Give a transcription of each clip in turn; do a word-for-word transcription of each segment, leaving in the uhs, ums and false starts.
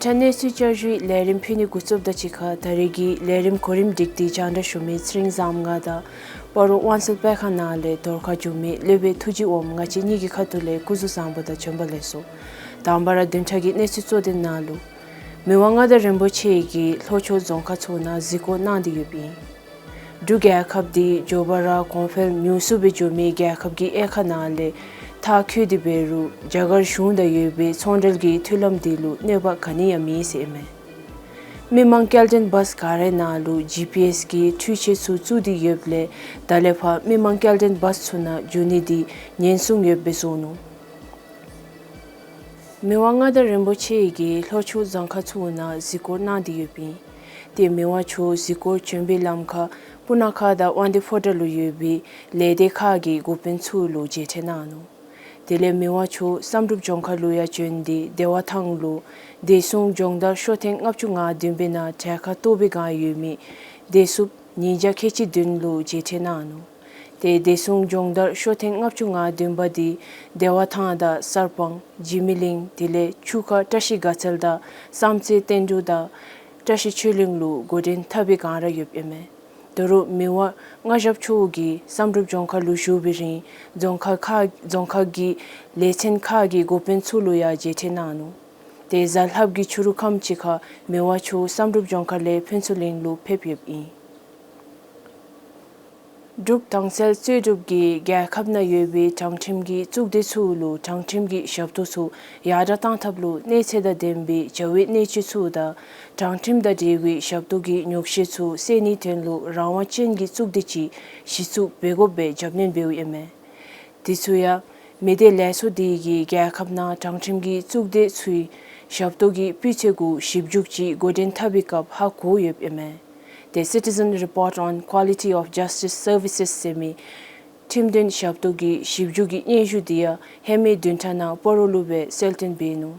ད་གནས་ཚུལ་བསྐྱར་ཞུའི་ལས་རིམ་ཕུལ་ནི་འགོ་བཙུགསཔ་དང་གཅིག་ཁར་ད་རེས་ཀྱི་ལས་རིམ་གོ་རིམ་སྒྲིག་སྟེ་རྒྱང་བསྒྲགས་ཞུ་མི་ཚེ་རིང་བཟངམོ་ང་དང་སྤ་རོ་དབང་གསལ་དཔེ་ཁང་ནང་ལས་རྫོང་ཁ་བྱོན་མི་སློབ་དཔོན་ཐུགས་རྗེ་འོགམ་ང་བཅས་གཉིས་ཀྱི་ཁ་ཐུག་ལས་སྐུ་གཟུགས་བཟང་པོ་དང་བྱོན་པ་ལེགས་སོ། དང་པ་ར་བདུན་ཕྲག་གི་གནས་ཚུལ་གཙོ་དོན་ནང་ལུ། མི་དབང་མངའ་བདག་རིན་པོ་ཆེ་གིས་ལྷོ་ཕྱོགས་རྫོང་ཁག་ཚུ་ནང་གཟིགས་སྐོར་གནང་སྟེ་ཡོདཔ་ཨིན། འབྲུག་རྒྱལ་ཁབ་འདི་མགྱོགས་པ་ར་གོང་འཕེལ་མྱུར་སུ་སྦེ་འགྱོ་མི་རྒྱལ་ཁབ་ཀྱི་དབྱེ་ཁག་ནང་ལས་མཐར་འཁྱོལ་ཏེ་འབད་རུང་རྒྱ་གར་གཞུང་དང་ཡོད་པའི་ཚོང་འབྲེལ་གྱི་མཐུན་ལམ་འདི་ལུ་གནོད་པ་ག་ནི་ཡང་མེད་ཟེར་ཨིན་མས། མི་མང་སྐྱེལ་འདྲེན་བཱསི་ག་རའི་ནང་ལུ་ཇི་པི་ཨེསི་གི་འཕྲུལ་ཆས་ཚུ་བཙུགས་ཏེ་ཡོདཔ་ལས་ད་ལས་ཕར་མི་མང་སྐྱེལ་འདྲེན་བཱསི་ཚུ་ནང་འགྱོ་ནི་འདི་ཉེན་སྲུང་ཡོདཔ་སྦེ་བཟོ་ནུག། མི་དབང་མངའ་བདག་རིན་པོ་ཆེ་གིས་ལྷོ་ཕྱོགས་རྫོང་ཁག་ཚུ་ནང་གཟིགས་སྐོར་གནང་སྟེ་ཡོདཔ་ཨིན། ཏེ་མི་དབང་མཆོག་གཟིགས་སྐོར་བྱོན་པའི་ལམ་ཁར་སྤུ་ན་ཁ་དང་དབང་འདུས་ཕོ་བྲང་ལུ་ཡོད་པའི་ལས་སྡེ་ཁག་གི་འགོ་དཔོན་ཚུ་ལུ་མཇལ་འཕྲད་གནང་ནུག། དེ་ལས་མི་དབང་མཆོག་བསམ་གྲུབ་ལྗོངས་མཁར་ལུ་ཡང་བྱོན་ཏེ་བདེ་བ་ཐང་ལུ་བདེ་སྲུང་སྦྱོང་བརྡར་ཤོག་ཐེངས་ལྔ་བཅུ་ང་བདུན་པའི་ནང་གྲལ་ཁར་གཏོགས་པའི་བསྒང་ཡོད་མི་བདེ་སྲུངཔ་ཉིས་བརྒྱ་ཁལ་གཅིག་བདུན་ལུ་མཇལ་འཕྲད་གནང་ནུག། ཏེ་བདེ་སྲུང་སྦྱོང་བརྡར་ཤོག་ཐེངས་ལྔ་བཅུ་ང་བདུན་པ་འདི་བདེ་བ་ཐང་དང་གསར་སྤང་འཇིགས་མེད་གླིང་དེ་ལས་ཆུ་ཁ་བཀྲ་ཤིས་དགའ་ཚལ་དང་བསམ་རྩེ་བསྟན་འབྲུག་དང་བཀྲ་ཤིས་ཆོས་གླིང་ལུ་འགོ་འདྲེན་འཐབ་པའི་བསྒང་ར་ཡོདཔ་ཨིན་མས། དོ་རུང་མི་དབང་མངའ་ཞབས་མཆོག་གིས་བསམ་གྲུབ་ལྗོངས་མཁར་ལུ་བཞུགས་པའི་རིང་རྫོང་ཁག་ཁག་རྫོང་ཁག་གི་ལས་ཚན་ཁག་གི་འགོ་དཔོན་ཚུ་ལུ་ཡང་མཇལ་འཕྲད་གནང་ནུག། ཏེ་གཟའ་ལྷགཔ་གི་ཕྱི་རུ་ཁམས་ཅིག་ཁར་མི་དབང་མཆོག་བསམ་གྲུབ་ལྗོངས་མཁར་ལས་ཕུན་ཚོགས་གླིང་ལུ་ཕེབས་ཡོདཔ་ཨིན། འབྲུག་དྭངས་གསལ་རྩོད་སྒྲུབ་ཀྱིས་རྒྱལ་ཁབ་ནང་ཡོད་པའི་དྲང་ཁྲིམས་ཀྱི་གཙུག་སྡེ་ཚུ་ལུ་དྲང་ཁྲིམས་ཀྱི་ཞབས་ཏོག་ཚུ་ཡར་དྲག་གཏང་ཐབས་ལུ་གནས་ཚད་དང་ལྡན་པའི་བྱ་བའི་གནད་སྤྱོད་ཚུ་དང་དྲང་ཁྲིམས་དང་འབྲེལ་བའི་ཞབས་ཏོག་གི་ཉོགས་བཤད་ཚུ་སེལ་ནིའི་དོན་ལུ་རང་དབང་ཅན་གྱི་གཙུག་སྡེ་ཅིག་གཞི་བཙུགས་འབད་དགོཔ་སྦེ་རྒྱབ་སྣོན་འབདཝ་ཨིན་མས། དེ་ཚུ་ཡང་མི་སྡེ་ལས་ཚོགས་དེ་གིས་རྒྱལ་ཁབ་ནང་དྲང་ཁྲིམས་ཀྱི་གཙུག་སྡེ་ཚུའི་ཞབས་ཏོག་གི་སྤུས་ཚད་གུ་ཞིབ་འཇུག་ཅིག་འགོ་འདྲེན་འཐབ་པའི་སྐབས་ཧ་གོ་ཡོདཔ་ཨིན་མས། ཏེ་Citizen Report on Quality of Justice Services ཟེར་མི་ཁྲིམས་དོན་ཞབས་ཏོག་གི་ཞིབ་འཇུག་གི་སྙན་ཞུ་དེ་ཡང་ཧེ་མའི་བདུན་ཕྲག་ནང་སྤ་རོ་ལུ་སྦེ་གསལ་སྟོན་འབད་ནུག།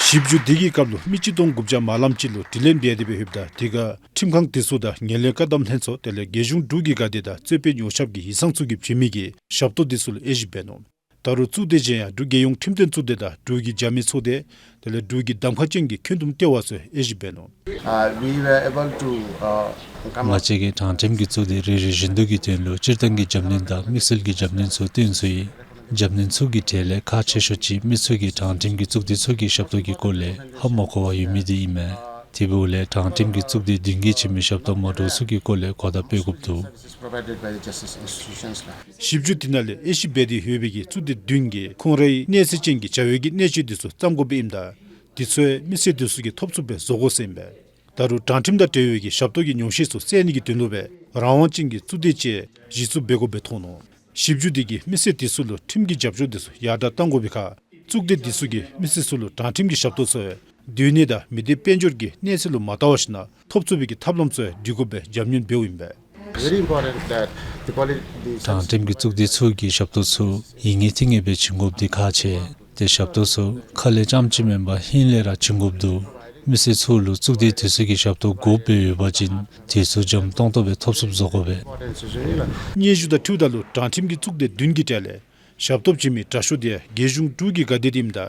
ཞིབ་འཇུག་དེ་གི་སྐབས་ལུ་མི་གཅིག་སྟོང་དགུ་བརྒྱ་མ་ལམ་ཅིག་ལུ་དྲི་ལན་འབད་དེ་སྦེ་ལྷོདཔ་ད་དེ་ཁར་ཁྲིམས་ཁང་དེ་ཚུ་དང་ངན་ལྷད་བཀག་སྡོམ་ལྷན་ཚོགས་དེ་ལས་རྒྱལ་གཞུང་འབྲུག་གི་དགའ་སྡེ་དང་རྩོད་དཔོན་ཉོ་ཆགས་ཀྱི་ཡིག་ཚང་ཚུ་གིས་བྱིན་མི་གི་ཞབས་ཏོག་དེ་ཚུ་ལུ་དབྱེ་ཞིབ་འབད་ནུག། ད་རུང་གཙུག་སྡེ་གཞན་ཡང་འབྲུག་རྒྱལ་ཡོངས་ཁྲིམས་དོན་གཙུག་སྡེ་དང་འབྲུག་གི་རྒྱབ་མི་ཚོགས་སྡེ་དེ་ལས་འབྲུག་གི་གདམ་ཁ་ཅན་གྱི་འཁོན་འདུམ་ལྟེ་བ་ཚུ་དབྱེ་ཞིབ་འབད་ནུག། Uh, we were able to, uh, come up ང་བཅས་ཀྱིས་དྲང་ཁྲིམས་ཀྱི་གཙུག་སྡེ་རེ་རེ་བཞིན་དུ་གི་དོན་ལུ་སྤྱིར་བཏང་གི་རྒྱབ་སྣོན་དང་དམིགས་བསལ་གྱི་རྒྱབ་སྣོན་ཚུ་བཏོན་ཚུགས་ཡི། རྒྱབ་སྣོན་ཚུ་གི་གྲས་ལས་ཁག་ཆེ་ཤོས་ཅིག་མི་ཚུ་གིས་དྲང་ཁྲིམས་ཀྱི་གཙུག་སྡེ་ཚུ་གི་ཞབས་ཏོག་གི་སྐོར་ལས་ཧ་མ་གོ་བར་ཡོད་མི་དེ་ཨིན་མས། དེ་འབདཝ་ལས་དྲང་ཁྲིམས་ཀྱི་གཙུག་སྡེ་བདུན་གྱིས་བྱིན་མི་ཞབས་ཏོག་མ་འདྲཝ་ཚུ་གི་སྐོར་ལས་གོ་བརྡ་སྤེལ་དགོཔ་འདུག། Provided by the justice institutions ལགས། ཞིབ་འཇུག་དེ་ནང་ལས་དབྱེ་ཞིབ་འབད་དེ་ཡོད་པའི་གི་གཙུག་སྡེ་བདུན་གྱིས་ཁོང་རའི་གནས་ཚད་ཅན་གྱི་བྱ་བའི་གི་གནད་སྤྱོད་དེ་ཚུ་བརྩམ་དགོཔ་ཨིནམ་ད་དེ་ཚུ་མི་སེར་དེ་ཚུ་གིས་ཐོབ་ཚུགསཔ་སྦེ་བཟོ་དགོ་ཟེར་ཨིན་པས། ད་རུང་དྲང་ཁྲིམས་དང་འབྲེལ་བའི་གི་ཞབས་ཏོག་གི་ཉོགས་བཤད་ཚུ་སེལ་ནི་གི་དོན་ལུ་སྦེ་རང་དབང་ཅན་གྱི་གཙུག་སྡེ་ཅིག་གཞི་བཙུགས་འབད་དགོཔ་སྦེ་མཐོང་ནུག། ཞིབ་འཇུག་དེ་གིས་མི་སེར་དེ་ཚུ་ལུ་ཁྲིམས་ཀྱི་རྒྱབ་སྐྱོར་དེ་ཚུ་ཡར་དྲག་གཏང་དགོ་པའི་ཁར་གཙུག་སྡེ་དེ་ཚུ་གིས་མི་སེར་ཚུ་ལུ་དྲང་ཁྲིམས་ཀྱི་ཞབས་ཏོག་ཚུ་སྡོད་གནས་དང་མི་སྡེ་དཔལ་འབྱོར་གྱི་གནས་ཚད་ལུ་མ་བལྟ་བར་ཞིན་ན་ཐོབ་ཚུགས་པའི་གི་ཐབས་ལམ་ཚུ་སྒྲིག་དགོཔ་སྦེ་རྒྱབ་སྣོན་འབདཝ་ཨིན་པས། Very important that the quality དྲང་ཁྲིམས་ཀྱི་གཙུག་སྡེ་ཚུ་གི་ཞབས་ཏོག་ཚུ་ཡིན་ངེས་ཐིང་ངེས་སྦེ་བྱིན་དགོཔ་འདི་ཁག་ཆེ། ཏེ་ཞབས་ཏོག་ཚུ་ཁ་ལས་རྐྱངམ་ཅིག་མེན་པར་ཧིང་ལས་ར་བྱིན་དགོཔ་འདུག། མི་སེར་ཚུ་ལུ་གཙུག་སྡེ་དེ་ཚུ་གི་ཞབས་ཏོག་དགོཔ་སྦེ་ཡོད་པ་ཅིན་དེ་ཚུ་འཇམ་ཏོང་ཏོ་སྦེ་ཐོབ་ཚུགསཔ་བཟོ་དགོ་པས། སྙན་ཞུ་དང་འཁྲིལཝ་ད་ལུ་དྲང་ཁྲིམས་ཀྱི་གཙུག་སྡེ་བདུན་གྱི་གྲས་ལས་ཞབས་ཏོག་བྱིན་མི་དྲག་ཤོས་དེ་རྒྱལ་གཞུང་འབྲུག་གི་དགའ་སྡེ་དེ་ཨིནམ་ད་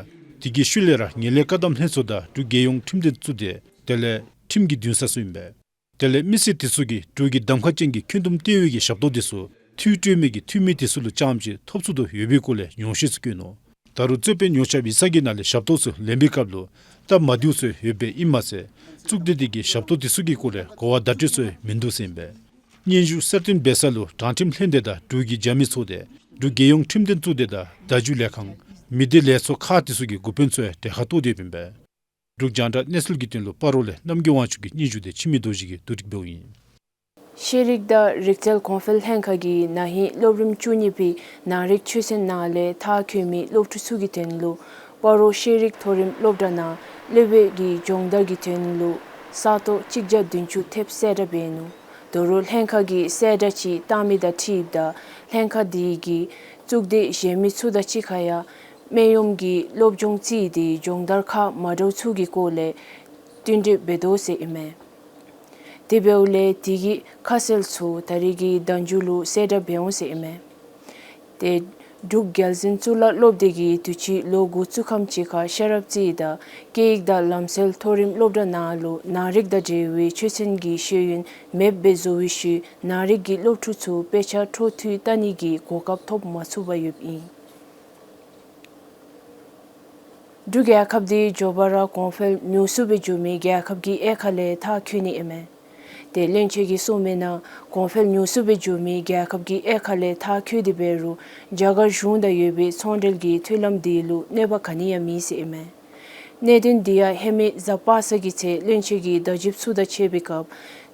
དེ་གི་ཤུལ་ལས་ར་ངན་ལྷད་བཀག་སྡོམ་ལྷན་ཚོགས་དང་འབྲུག་རྒྱལ་ཡོངས་ཁྲིམས་དོན་གཙུག་སྡེ་དེ་ལས་ཁྲིམས་ཀྱི་འདུན་ས་ཚུ་ཨིན་པས། དེ་ལས་མི་སེར་དེ་ཚུ་གིས་འབྲུག་གི་གདམ་ཁ་ཅན་གྱི་འཁོན་འདུམ་ལྟེ་བའི་གི་ཞབས་ཏོག་དེ་ཚུ་འཐུས་སྤྲོད་མི་གི་འཐུས་མི་དེ་ཚུ་ལུ་རྐྱངམ་ཅིག་ཐོབ་ཚུགས་དོ་ཡོད་པའི་སྐོར་ལས་ཉོགས་བཤད་ཚུ་བཀོད་ནུག། ད་རུང་རྩོད་དཔོན་ཉོ་ཆ་ཡིག་ཚང་གི་ནང་ལས་ཞབས་ཏོག་ཚུ་ལེན་པའི་སྐབས་ལུ་སྟབས་མ་བདེཝ་ཚུ་ཡོདཔ་ཨིནམ་མ་ཚད་གཙུག་སྡེ་དེ་གིས་ཞབས་ཏོག་དེ་ཚུ་གི་སྐོར་ལས་གོ་བ་བརྡ་སྤྲོད་ཚུ་མིན་འདུག་ཟེར་ཨིན་པས། སྙན་ཞུ་གསལ་སྟོན་འབད་ས་ལུ་དྲང་ཁྲིམས་ལྷན་སྡེ་དང་འབྲུག་གི་རྒྱབ་མི་ཚོགས་སྡེ་འབྲུག་རྒྱལ་ཡོངས་ཁྲིམས་དོན་གཙུག་སྡེ་དང་བརྡ་བརྒྱུད་ལས་ཁང་མི་སྡེ་ལས་ཚོགས་ཁག་དེ་ཚུ་གི་འགོ་དཔོན་ཚུ་གྲལ་ཁར་གཏོགས་ཏེ་ཡོདཔ་ཨིན་པས། འབྲུག་རྒྱང་བསྒྲགས་གནས་ཚུལ་གྱི་དོན་ལུ་སྤ་རོ་ལས་རྣམ་རྒྱལ་དབང་ཕྱུག་གི་སྙན་ཞུ་དེ་འཆི་མེད་རྡོ་རྗེ་གིས་བསྡུ་སྒྲིག་འབདཝ་ཨིན། ཤེས་རིག་དང་རིག་རྩལ་གོང་འཕེལ་ལྷན་ཁག་གིས་ན་ཧིང་སློབ་རིམ་བཅུ་གཉིས་པའི་ནང་རིག་ཆོས་ཚན་ནང་ལས་མཐར་འཁྱོལ་མི་སློབ་ཕྲུག་ཚུ་གི་དོན་ལུ་སྤ་རོ་ཤེས་རིག་མཐོ་རིམ་སློབ་གྲྭ་ནང་སློབ་དཔོན་གྱི་སྦྱོང་བརྡར་གྱི་དོན་ལུ་ས་སྟོང་གཅིག་བརྒྱ་བདུན་ཅུ་ཐེབས་གསལ་བསྒྲགས་འབད་ནུག། དོ་རུང་ལྷན་ཁག་གིས་གསལ་བསྒྲགས་ཅིག་བཏང་མི་དང་འཁྲིལཝ་ད་ལྷན་ཁག་དེ་གིས་གཙུག་སྡེ་གཞན་མི་ཚུ་དང་གཅིག་ཁར་ཡང་སྨན་གཡོགམོ་གི་སློབ་སྦྱོང་བརྩིས་ཏེ་སྦྱོང་བརྡར་ཁག་མ་འདྲཝ་ཚུ་གི་སྐོར་ལས་བསྟུན་གྲོས་འབད་དོ་ཟེར་ཨིན་མས། དེ་འབདཝ་ལས་དེ་གི་ཁ་གསལ་ཚུ་ད་རིས་ཀྱི་ཟླ་མཇུག་ལུ་གསལ་བསྒྲགས་འབད་འོང་ཟེར་ཨིན་མས། ཏེ་ འབྲུག་རྒྱལ་འཛིན་གཙུག་ལག་སློབ་སྡེ་གིས་དུས་ཅི་ལོ་འགོ་བཙུགས་ཁམས་ཅིག་ཁར་ཤེས་རབ་རྩེ་དང་སྐད་ཡིག་དང་ལམ་སྲོལ་མཐོ་རིམ་སློབ་གྲྭ་ནང་ལུ་ནང་རིག་དང་འབྲེལ་བའི་ཆོས་ཚན་གྱི་ཤེས་ཡོན་མེདཔ་སྦེ་བཟོ་བའི་ཤུལ་ནང་རིག་གི་སློབ་ཕྲུག་ཚུ་དཔེ་ཆ་འཕྲོ་མཐུད་བལྟ་ནི་གི་གོ་སྐབས་ཐོབ་མ་ཚུགས་པར་ཡོདཔ་ཨིན། འབྲུག་རྒྱལ་ཁབ་འདི་མགྱོགས་པ་ར་གོང་འཕེལ་མྱུར་སུ་སྦེ་འགྱོ་མི་རྒྱལ་ཁབ་ཀྱི་དབྱེ་ཁ་ལས་མཐར་འཁྱོལ་ནི་ཨིན་མས། ཏེ་བློན་ཆེན་གྱིས་གསུངས་མི་ནང་གོང་འཕེལ་མྱུར་སུ་སྦེ་འགྱོ་མི་རྒྱལ་ཁབ་ཀྱི་དབྱེ་ཁ་ལས་མཐར་འཁྱོལ་ཏེ་འབད་རུང་རྒྱ་གར་གཞུང་དང་ཡོད་པའི་ཚོང་འབྲེལ་གྱི་མཐུན་ལམ་འདི་ལུ་གནོད་པ་ག་ནི་ཡང་མེད་ཟེར་ཨིན་མས། གནད་དོན་འདི་ཡང་ཧེ་མའི་གཟའ་པ་སངས་ཀྱི་ཚེ་བློན་ཆེན་གྱིས་བརྡ་བརྒྱུདཔ་ཚུ་དང་ཕྱད་པའི་སྐབས་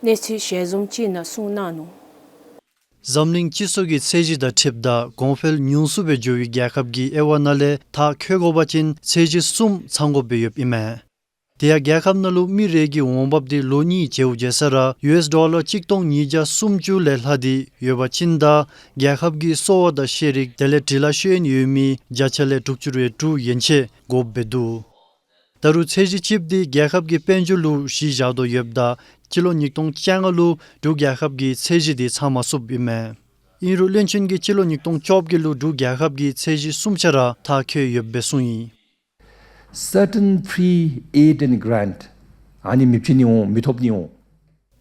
གནས་ཚུལ་ཞལ་འཛོམས་ཅིག་ནང་གསུངས་གནང་ནུག། འཛམ་གླིང་སྤྱི་ཚོགས་ཀྱི་ཚད་གཞི་དང་འཁྲིལཝ་ད་གོང་འཕེལ་མྱུར་སུ་སྦེ་འགྱོ་བའི་རྒྱལ་ཁབ་ཀྱི་དབྱེ་བ་ནང་ལས་མཐར་འཁྱོལ་དགོ་པ་ཅིན་ཚད་གཞི་གསུམ་ཚང་དགོཔ་སྦེ་ཡོདཔ་ཨིན་མས། དེ་ཡང་རྒྱལ་ཁབ་ནང་ལུ་མི་རེ་གི་འོང་འབབ་འདི་ལོ་གཉིས་བྱེཝ་བྱེ་ས་ར་ཡུ་ཨེསི་ཌོ་ལར་གཅིག་སྟོང་ཉིས་བརྒྱ་སུམ་ཅུ་ལས་ལྷག་སྟེ་ཡོད་པ་ཅིན་དང་རྒྱལ་ཁབ་ཀྱི་གསོ་བ་དང་ཤེས་རིག་དེ་ལས་འབྲི་ལྷག་ཤེས་ཡོན་ཡོད་མི་བརྒྱ་ཆ་ལས་དྲུག་ཅུ་རེ་དྲུག་ཡན་ཆད་དགོཔ་སྦེ་འདུག། ད་རུང་ཚད་གཞི་གཅིགཔོ་འདི་རྒྱལ་ཁབ་ཀྱི་དཔལ་འབྱོར་ལུ་གཞི་བཞག་དོ་ཡོདཔ་ད་སྤྱི་ལོ་ཉིས་སྟོང་བཅོ་ལྔ་ལུ་འབྲུག་རྒྱལ་ཁབ་ཀྱི་ཚད་གཞི་འདི་ཚང་མ་ཚུདཔ་ཨིན་མས། ཨིན་རུང་བློན་ཆེན་གྱིས་སྤྱི་ལོ་ཉིས་སྟོང་བཅོ་བརྒྱད་ལུ་འབྲུག་རྒྱལ་ཁབ་ཀྱི་ཚད་གཞི་གསུམ་ཆ་ར་མཐར་འཁྱོལ་ཡོདཔ་སྦེ་གསུངས་ཡི། Certain free aid and grant ཨ་ནི་མི་བྱིན་ནི་འོང་མི་ཐོབ་ནི་འོང་།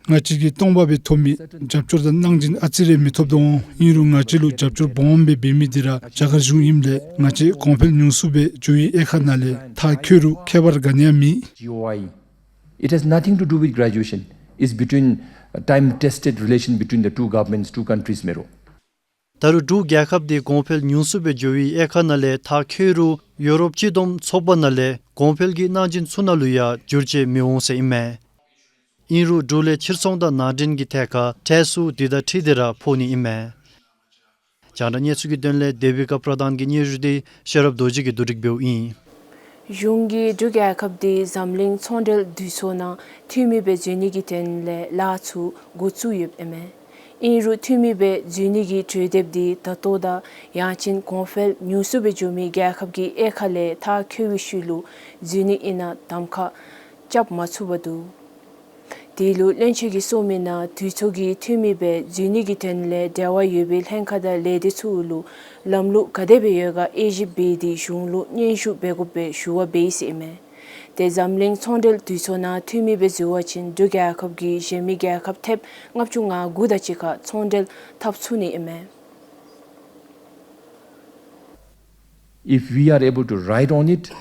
ང་བཅས་ཀྱིས་སྟོང་པ་སྦེ་ཐོབ་མི་རྒྱབ་སྐྱོར་དང་གནང་སྦྱིན་ཨ་ཙི་རེ་མི་ཐོབ་དོ་འོང་། ཨིན་རུང་ང་བཅས་ལུ་རྒྱབ་སྐྱོར་སྦོམ་སྦེ་འབད་མི་འདི་ར་རྒྱ་གར་གཞུང་ཨིནམ་ལས་ང་བཅས་གོང་འཕེལ་མྱུར་སུ་སྦེ་འགྱོ་བའི་དབྱེ་ཁ་ནང་ལས་མཐར་འཁྱོལ་རུང་ཁྱད་པར་ག་ནི་ཡང་མེད། G O I. It has nothing to do with graduation. It's between, uh, time tested relation between the two governments, two countries མེན་ན། ད་རུང་འབྲུག་རྒྱལ་ཁབ་འདི་གོང་འཕེལ་མྱུར་སུ་སྦེ་འགྱོ་བའི་དབྱེ་ཁ་ནང་ལས་མཐར་འཁྱོལ་རུང་ཡུ་རོབ་སྤྱི་བསྡོམས་ཚོགས་པ་ནང་ལས་གོང་འཕེལ་གྱི་གནང་སྦྱིན་ཚུ་ནང་ལུ་ཡང་འགྱུར་བཅོས་མི་འོང་ཟེར་ཨིན་མས། ཨིན་རུང་འབྲུག་ལས་ཕྱིར་ཚོང་དང་ནང་འདྲེན་གྱི་ཐད་ཁར་ཁྲལ་ཚུ་དེ་དང་འཁྲིལ་ཏེ་ར་ཕོག་ནི་ཨིན་མས། རྒྱང་བསྒྲགས་གནས་ཚུལ་གྱི་དོན་ལས་དེ་བི་ཀ་པྲ་དཱན་གྱི་སྙན་ཞུ་འདི་ཤེས་རབ་རྡོ་རྗེ་གིས་བསྡུ་སྒྲིག་འབདཝ་ཨིན། གཞུང་གིས་འབྲུག་རྒྱལ་ཁབ་འདི་འཛམ་གླིང་ཚོང་འབྲེལ་འཐུས་ཚོགས་ནང་འཐུས་མི་སྦེ་འཛུལ་ནི་གི་དོན་ལས་ལཱ་ཚུ་འགོ་བཙུགས་ཡོདཔ་ཨིན་མས། ཨིན་རུང་འཐུས་མི་སྦེ་འཛུལ་ནི་གི་གྲོས་འདེབས་འདི་ད་ལྟོ་དང་ཡང་ཅིན་གོང་འཕེལ་མྱུར་སུ་སྦེ་འགྱོ་མི་རྒྱལ་ཁབ་ཀྱི་དབྱེ་ཁ་ལས་མཐར་འཁྱོལ་བའི་ཤུལ་ལུ་འཛུལ་ནི་ཨིན་ན་གདམ་ཁ་རྐྱབ་མ་ཚུགས་པར་འདུག། དེ་ལུ་བློན་ཆེན་གྱིས་གསུངས་མི་ནང་འཐུས་ཚོགས་ཀྱི་འཐུས་མི་སྦེ་འཛུལ་ནི་གི་དོན་ལས་འབྲེལ་བ་ཡོད་པའི་ལྷན་ཁག་དང་ལས་སྡེ་ཚུ་ལུ་ལམ་ལུགས་ག་དེ་སྦེ་ཡོད་ག་དབྱེ་ཞིབ་འབད་དེ་གཞུང་ལུ་སྙན་ཞུ་འབད་དགོཔ་སྦེ་ཞུ་བ་འབད་ཡི་ཟེར་ཨིན་མས། ཏེ་འཛམ་གླིང་ཚོང་འབྲེལ་འཐུས་ཚོགས་ནང་འཐུས་མི་སྦེ་འཛུལ་བ་ཅིན་འབྲུག་རྒྱལ་ཁབ་ཀྱིས་གཞན་མི་རྒྱལ་ཁབ་ཐེབས་ལྔ་བཅུ་ང་དགུ་དང་གཅིག་ཁར་ཚོང་འབྲེལ་འཐབ་ཚུགས་ནི་ཨིན་མས། If we are able to ride on it,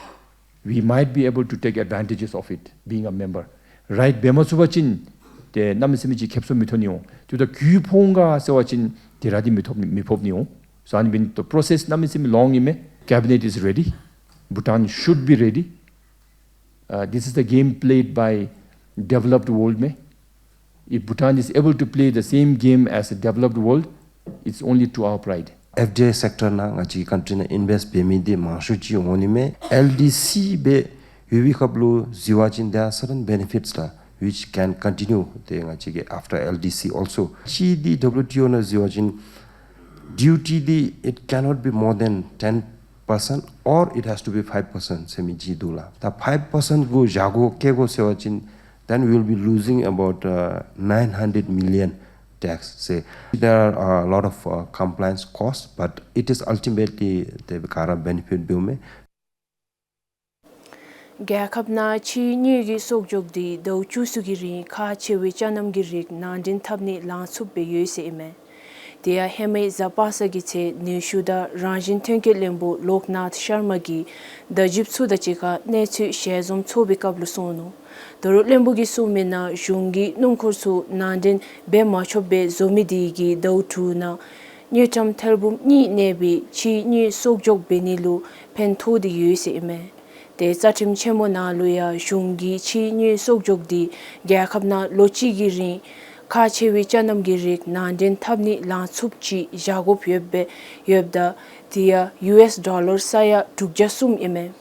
we might be able to take advantages of it, being a member. Ride འབད་མ་ཚུགས་པ་ཅིན་ཏེ་གནམ་མེད་ས་མེད་ཅིག་ཁེབ་སང་མི་ཐོབ་ནི་འོང་། ཏེ་ད་གུ་ཕོག་འོང་ག་ཟེར་བ་ཅིན་དེ་ར་འདི་མི་ཐོབ་མི་ཕོག་ནི་འོང་། So ཨ་ནི་འབད་ནི་ད་process གནམ་མེད་ས་མེད་long ཨིན་མས། Cabinet is ready. Bhutan should be ready. Uh, this is the game played by developed world མས། If Bhutan is able to play the same game as the developed world, it's only to our pride. F D I sector ནང་ང་བཅས་ཀྱི་country ནང་ཨིན་བེསཊ་འབད་མི་འདི་མང་ཤོས་ཅིག་འོང་ནི་མས། L D C སྦེ་ཡོད་པའི་སྐབས་ལུ་འཛུལ་བ་ཅིན་there are certain benefits ལགས་which can continue ཏེ་ང་བཅས་ཀྱིས་after L D C also ཅིག་འདི་W T O ནང་འཛུལ་བ་ཅིན་duty འདི་it cannot be more than ten percent or it has to be five percent ཟེར་མི་ཅིག་འདུག་ལགས། ད་five percent གུ་བཞག་དགོ་བཀལ་དགོ་ཟེར་བ་ཅིན then we will be losing about, uh, nine hundred million tax ཟེར། There are a lot of, uh, compliance costs, but it is ultimately དེ་ག་ར་benefit འབདཝ་མས། རྒྱལ་ཁབ་ནང་ཕྱིའི་དངུལ་གྱི་གསོག་འཇོག་འདི་ཟླཝ་བཅུ་གསུམ་གྱི་རིང་ཁག་ཆེ་བའི་ཅ་རྣམ་གྱི་རིགས་ནང་འདྲེན་འཐབ་ནི་ལང་ཚུགསཔ་སྦེ་ཡོད་ཟེར་ཨིན་མས། དེ་ཡང་ཧེ་མའི་གཟའ་པ་སངས་ཀྱི་ཚེ་ནུས་ཤུགས་དང་རང་བཞིན་ཐོན་སྐྱེད་བློན་པོ་ལོག་ནཱཐ་ཤར་མ་གིས་བརྡ་བརྒྱུདཔ་ཚུ་དང་གཅིག་ཁར་གནས་ཚུལ་ཞལ་འཛོམས་ཚོགས་པའི་སྐབས་ལུ་གསུངས་ནུག། ད་རུང་བློན་པོ་གིས་གསུངས་མི་ནང་གཞུང་གིས་སྣུམ་འཁོར་ཚུ་ནང་འདྲེན་འབད་མ་ཆོགཔ་སྦེ་བཟོ་མི་དེ་གིས་ཟླཝ་དྲུག་ནང་དངུལ་ཀྲམ་ཐེར་འབུམ་གཉིས་གནས་པའི་ཕྱིའི་དངུལ་གསོག་འཇོག་འབད་ནི་ལུ་ཕན་ཐོགས་ཏེ་ཡོད་ཟེར་ཨིན་མས། ཏེ་རྩ་ཁྲིམས་ཆེན་མོ་ནང་ལུ་ཡང་གཞུང་གིས་ཕྱིའི་དངུལ་གསོག་འཇོག་འདི་རྒྱལ་ཁབ་ནང་ལོ་གཅིག་གི་རིང་ཁག་ཆེ་བའི་ཅ་རྣམ་གྱི་རིགས་ནང་འདྲེན་འཐབ་ནི་ལང་ཚུགསཔ་ཅིག་བཞག་དགོཔ་ཡོདཔ་སྦེ་ཡོདཔ་ད་དེ་ཡང་ཡུ་ཨེསི་ཌོ་ལར་ས་ཡ་དྲུག་བརྒྱ་གསུམ་ཨིན་མས།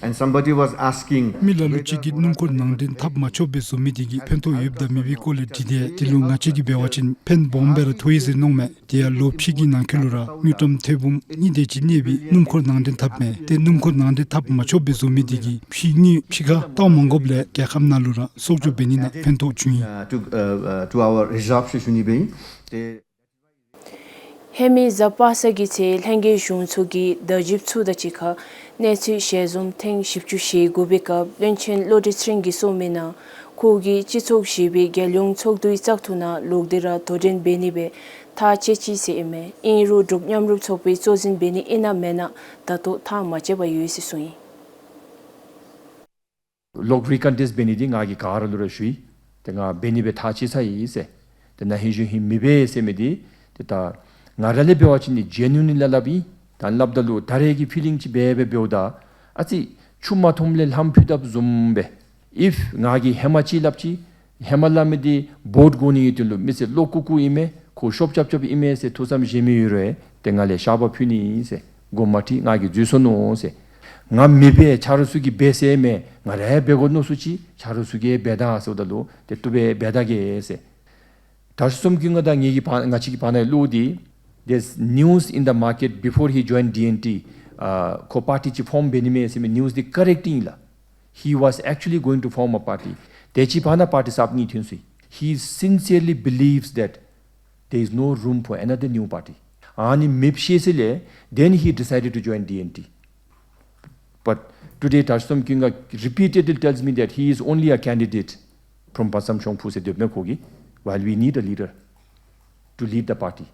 And somebody was asking མི་ལ་ལུ་ཅིག་གིས་སྣུམ་འཁོར་ནང་འདྲེན་འཐབ་མ་ཆོགཔ་སྦེ་བཟོ་མི་དེ་གིས་ཕན་ཐོགས་ཡོདཔ་དང་མེད་པའི་སྐོར་ལས་དྲིས་ཏེ་དེ་ལུ་ང་བཅས་ཀྱིས་འབད་བ་ཅིན་ཕན་སྦོམ་སྦེ་ར་ཐོགས་ཡི་ཟེར་མནོཝ་མས། དེ་ཡང་ལོ་ཕྱེད་ཀྱི་ནང་འཁོད་ལུ་ར་དངུལ་ཀྲམ་ཐེར་འབུམ་གཉིས་དེ་ཅིག་གནས་པའི་སྣུམ་འཁོར་ནང་འདྲེན་འཐབ་མས། ཏེ་སྣུམ་འཁོར་ནང་འདྲེན་འཐབ་མ་ཆོགཔ་སྦེ་བཟོ་མི་དེ་གིས་ཕྱིའི་དངུལ་ཕྱི་ཁར་བཏང་མ་དགོཔ་ལས་རྒྱལ་ཁབ་ནང་ལུ་ར་གསོག་འཇོག་འབད་ནི་ནང་ཕན་ཐོགས་བྱུང་ཡི། Uh, to, uh, uh, to our reserve ཟེར་ཞུ་ནི་སྦེ་ཨིན། ཏེ་ ཧེ་མའི་གཟའ་པ་སངས་ཀྱི་ཚེ་ལྷན་རྒྱས་གཞུང་ཚོགས་ཀྱི་བརྡ་བརྒྱུདཔ་ཚུ་དང་གཅིག་ཁར་གནས་ཚུལ་ཞལ་འཛོམས་ཐེངས་བཞི་བཅུ་ཞེ་དགུ་པའི་སྐབས་བློན་ཆེན་བློ་གྲོས་ཚེ་རིང་གིས་གསུངས་མིའི་ནང་ཁོ་གིས་སྤྱི་ཚོགས་བཞི་པའི་རྒྱལ་ཡོངས་ཚོགས་འདུའི་བཙག་འཐུ་ནང་ལོག་སྟེ་ར་དོ་འགྲན་འབད་ནི་སྦེ་ཐག་བཅད་ཅི་ཟེར་ཨིན་མས། ཨིན་རུང་འབྲུག་མཉམ་རུབ་ཚོགས་པའི་གཙོ་འཛིན་འབད་ནི་ཨིན་ན་མེན་ན་ད་ལྟོ་ཐག་མ་བཅད་པར་ཡོད་ཟེར་གསུངས་ཡི། ལོག་རི་ཀོན་ཊེསཊ་འབད་ནི་འདི་ང་གིས་ག་ར་ལུ་ར་ཞུ་ཡི། ཏེ་ང་འབད་ནི་སྦེ་ཐག་བཅད་ཚར་ཡི་ཟེར། ཏེ་ན་ཧིང་གཞེས་ཧིང་མི་འབད་ཟེར་མི་འདི་ཏེ་ད་ང་ར་ལས་འབད་བ་ཅིན་ནི་ཇེ་ནུ་ནི་ལ་སླབ་ཨིན། ད་སླབ་ད་ལུ་ད་རེས་ཀྱི་ཕི་ལིང་ཅིག་འབད་འབད་འབདཝ་ད་ཨ་ཙི་ཆུ་མ་འཐུངམ་ལས་ལྷམ་ཕུད་དཔ་བཟུམ་སྦེ། ཨིཕ་ང་གིས་ཧེ་མ་ཅིག་སླབ་ཅི། ཧེ་མ་སླབ་མི་འདི་བོཊ་དགོ་ནི་གི་དོན་ལུ་མི་སེར་བློ་ཀུ་ཀུ་ཨིན་མས། ཁོ་ཤོབ་རྐྱབ་རྐྱབ་ཨིན་མས་ཟེར་ཐུགས་བསམ་བཞེས་མི་ཡོད་རུང་ཏེ་ང་ལས་བཤགས་པ་ཕུལ་ནི་ཨིན་ཟེར། དགོངསམ་མ་ཁྲེལ། ང་གིས་འཛོལ་སོ་ནུག་ཟེར། ང་མི་འབད། ཆ་རོགས་ཚུ་གིས་འབད་ཟེར་མས། ང་ར་ཡང་འབད་དགོ་མནོ་སོ་ཅི། ཆ་རོགས་ཚུ་གིས་འབད་ད་ཟེརཝ་ད་ལུ་ཏེ་བཏུབ་པས་འབད་ད་གེ་ཟེར། དྲག་ཤོས་ཚོམ་ཀུན་དགའ་དང་ངེ་གི་བར་ང་བཅས་ཀྱི་བར་ན་གློག་འདི་there's news in the market before he joined D N T, ཨ་ཁོ་པར་ཊི་ཅིག་ཕོརམ་འབད་ནི་མས་ཟེར་མི་ནིའུསི་འདི་ཀོ་རེཀཊ་ཨིན་ལགས། He was actually going to form a party. དེ་ཅིག་བར་ན་པར་ཊི་གསརཔ་གཉིས་ཐོན་སོ་ཡི། He sincerely believes that there is no room for another new party. ཨ་ནི་མེདཔ་ཤེས་ས་ལས་then he decided to join D N T. But today དྲག་ཤོས་ཚོམ་ཀུན་དགའ་repeatedly tells me that he is only a candidate from བ་ཚམ་ཤོང་ཕུ་ཟེར་སྡོདཔ་མས་ཁོ་གིས། While we need a leader to lead the party.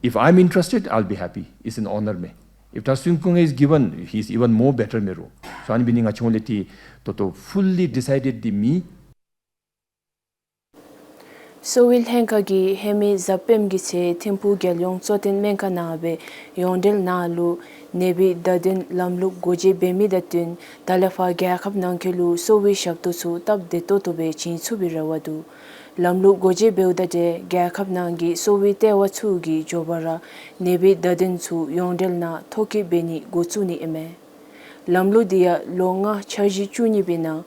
If I'm interested, I'll be happy. It's an honor མས། If དྲག་ཤོས་ཚོམ་ཀུན་དགའ is given, he's even more better མས་རོགས། སོ་ཨ་ནི་འབད་ནི་ང་བཅས་ཧོང་ལས་ཏེ་ད་ལྟོ་fully decided འདི་མེད། གསོ་བའི་ལྷན་ཁག་གིས་ཧེ་མའི་གཟའ་སྤེནམ་གྱི་ཚེ་ཐིམ་ཕུག་རྒྱལ་ཡོངས་གཙོ་བསྟེན་སྨན་ཁང་ནང་སྦེ་ཡོངས་འབྲེལ་ནང་ལུ་ནད་པའི་བརྡ་དོན་ལམ་ལུགས་སྒོ་འབྱེད་འབད་མི་དང་བསྟུན་ད་ལས་ཕར་རྒྱལ་ཁབ་ནང་འཁོད་ལུ་གསོ་བའི་ཞབས་ཏོག་ཚུ་སྟབས་བདེ་ཏོག་ཏོ་སྦེ་བྱིན་ཚུགས་པའི་རེ་བ་འདུག། ལམ་ལུགས་སྒོ་འབྱེད་འབདཝ་ད་ཏེ་རྒྱལ་ཁབ་ནང་གི་གསོ་བའི་ལྟེ་བ་ཚུ་གིས་མགྱོགས་པ་ར་ནད་པའི་བརྡ་དོན་ཚུ་ཡོངས་འབྲེལ་ནང་ཐོ་བཀོད་འབད་ནི་འགོ་བཙུགས་ནི་ཨིན་མས། ལམ་ལུགས་འདི་ཡང་ལོ་ལྔ་འཆར་གཞི་བཅུ་གཉིས་པའི་ནང་